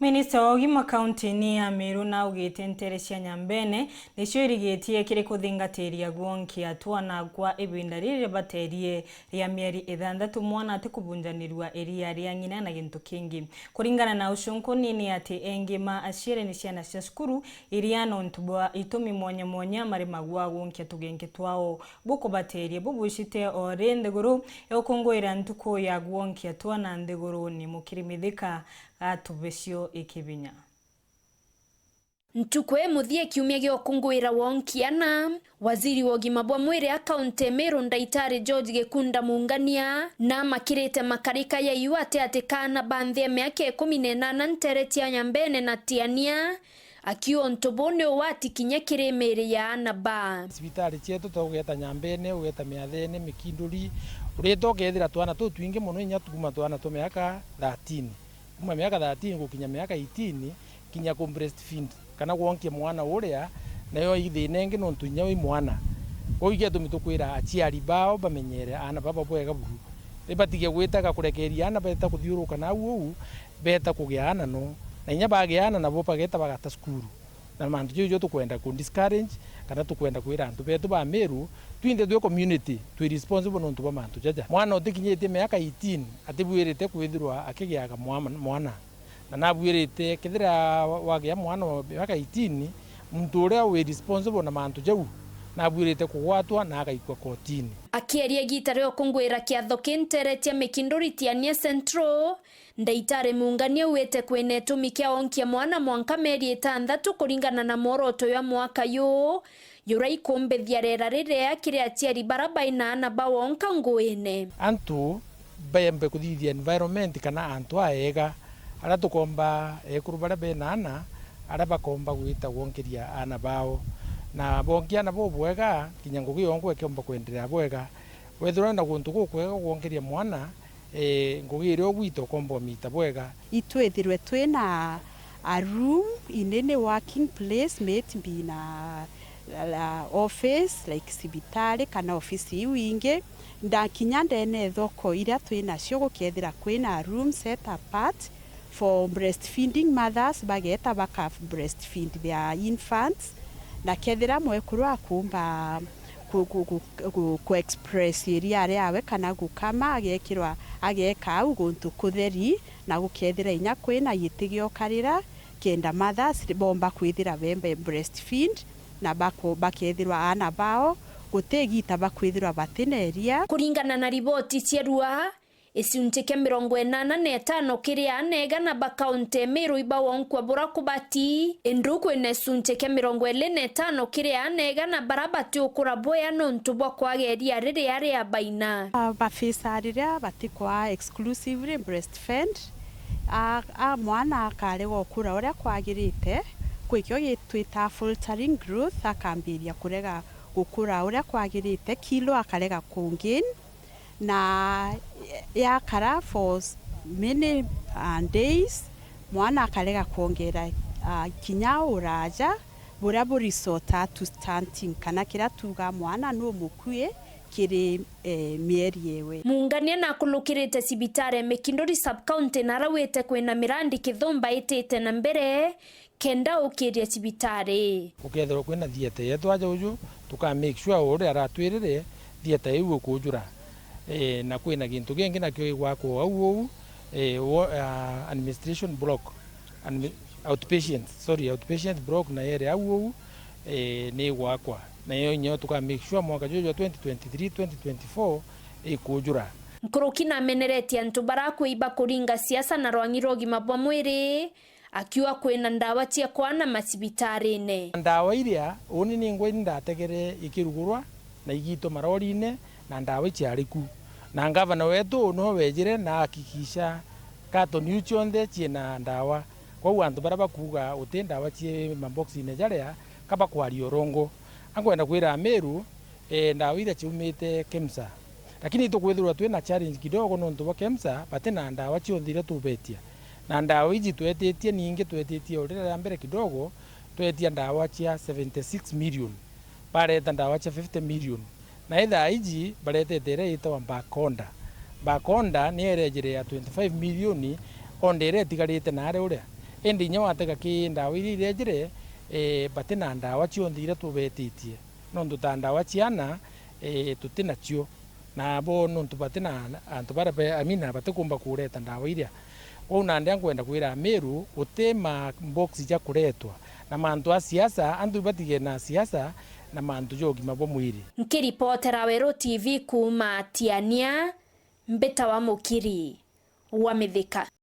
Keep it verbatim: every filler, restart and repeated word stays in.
Minista wa ugima kaunti-ini ya Meru naugite nteere cia Nyambene nicio irigitie kiri kuthingatiria gwonkia twana kwa ibinda riri ribaterie ria mieri ithanthatu mwana atikubunjanirua iria ria ng'ina na gintu kingi. Kuringana na ucunkuni ni ati engi ma aciari ni ciana cia cukuru iria nontu bwa itumi mwanya mwanya maremagua gwonkia tugenke twao. Bukubateria bubwicite o ri nthiguru ya gukunguira ntuku ya gwonkia twana nthiguruni. Mukiri Mithika atubecio ikibinya. Ntuku imuthia kiumia gia ukunguira wonkia ana, waziri wa ugima bwa mwiri a kaunti Meru Ndaitari George Gikunda Mungania namakirite makarika ya iu ati ati kana ba nthi ya miaka ikumi na inana nteere cia Nyambene na Tiania, akiuga untu buu ni ugwati kinya kiri miiri ya ana baa. Cibitari cietu ta ugeta Nyambene, ugeta Miathene, Mikinduri, urita ukethira twana tutwingi mono, inya kuma twana twa miaka thirteen. Kuma miaka thirteen gukinya miaka eighteen, kinya ku breastfeed kana gwonkia mwana uria, nayo i thina ingi nontu inya wi mwana. Kwou igetumi tukwira aciari bao bamenyere aana baba bwega buru. Ribatige gwitaga kurekeria aana beta kuthiuruka nau uu, beta kugia aana no. Na inya bagia aana nabo bageta bagata cukuru. Na mantu jau jo tukwenda ku discourage, kana tukwenda kwira antu betu ba Meru, twinthe twi community, twi responsible nontu bwa mantu jaja. Mwana utikinyitie miaka eighteen, atibuirite kwithirwa akigiaga mwa-, mwana. Na nabuirite, kethira wa-, wagia mwana wa miaka eighteen, muntu uria wi responsible na mantu jau, nabuirite kugwatwa na agaikua kotini. Akieria igita ria ukunguira kiatho ki nteere cia Mikinduri Tiania Central, Ndaitari Mungania augite kwina itumi kia onkia mwana mwanka mieri itanthatu kuringana na mworoto jwa mwaka juu, juria ikumbithia riera riria kiri aciari bara baina aana ba wonka nguine. Antu baembe kuthithia environment kana antu aega, aria tukomba ekuru baria bena aana, aria bakomba gwita gwonkeria aana bao. Na bonkia aana bubwega, kinya ngugi yongwa ikiomba kwenderea bwega. Wethirwa wina guntu gukwega gwonkeria mwana, eh, ngugi iria ugwita ukomba umita bwega. Itwithirwe twina a room inene, working place, maybe na, na office, like cibitari kana ofisi iu ingi. Na kinya ndene thoko iria twinacio gukethira kwina a room set apart for breastfeeding mothers, bageta baka breastfeed their infants. Na kethira mwekuru akumba ku, ku, ku, ku, ku express iria riawe kana gukama, agekirwa, ageka au guntu kutheri, na gukethira inya kwina giti gia ukarira, kenda mothers bomba kwithira bembe breastfeed, na bako-, bakethirwa aana bao guti igita bakwithirwa batina iria. Kuringana na riboti cia rua, gicunchi kia mirongo inana na itano kiri aana igana ba kaunti ya Meru ibawonkwa bura kubati, indi kwina gicunchi kia mirongo iri na itano kiri aana igana bara batiukura bwea nontu bwa kwaga iria riria riabaina. Ah, bafisa riria batikwaa exclusively breastfed, a, a mwana akarega ukura uria kwagirite, kwikio gitwita faltering growth, akambiria kurega gukura uria kwagirite, kilo akarega kugain, na yakara for s-, many, uh, days, mwana akarega kwongera, uh, kinya uraja buria bu resort to stunting, kana kiria tuga mwana numukui kiri, eh, mieri ewe. Mungania nakulukirite cibitari ya Mikinduri sub-county na arauite kwina mirandi kithumba itite na mbere, kenda ukiria cibitari. Gukethirwa kwina theatre yetu aja uju, tuka make sure uria aratwirire theatre iu ikujura. Eh, na kwina gintu kingi nakio igwakwa au uu, eh, wo-, ah, administration block, admi-, outpatient, sorry, outpatient block nayo iri au uu, eh, ni igwakwa. Nayo inyo tuka make sure mwaka juju jwa twenty twenty-three, twenty twenty-four ikujura. Nkuruki nameneretie antu bara kwimba kuringa siasa na rwang'i rwa ugima bwa mwiri, akiuga kwina ndawa cia kwana macibitarine. Ndawa iria uni ningwa ini ndategere ikirugurwa na igitwa marorine, na ndawa iciari ku. Na ngavana wetu no wejire na ahakikisha katoni iu cionthe ciina ndawa. Kwou antu baria bakuuga uti ndawa cii maboxine jaria, ka bakwaria urongo. Ankwenda kwira Ameru, eh, ndawa iria ciumite KEMSA. Lakini itukwithirwa twina challenge kidogo nontu bwa KEMSA, bati na ndawa cionthe iria tubetia. Na ndawa iji twetitie ningi, twetitie o riria ria mbere kidogo, twetia ndawa cia seventy six million. Bareta ndawa cia fifty million. Na ithaa iji baretete iria yitawa Bakonda. Bakonda ni erejire ya twenty five million, onde iria itigarite naari uria. Indi inya watega ki ndawa iria irejire, eh, bati na ndawa cionthe iria tubetitie. Nontu ta ndawa ciana, eh, tuti nacio. Na bo nontu bati na antu baria be, amina batikumba kureta ndawa iria. Kwou nandi nkwenda kwira Amiru, guti ma box ja kuretwa. Na mantu a siasa, antu ibatige na siasa na mantu ja ugima bwa mwiri. Nkiripotera Weru T V kuuma Tiania, mbita wa Mukiri wa Mithika.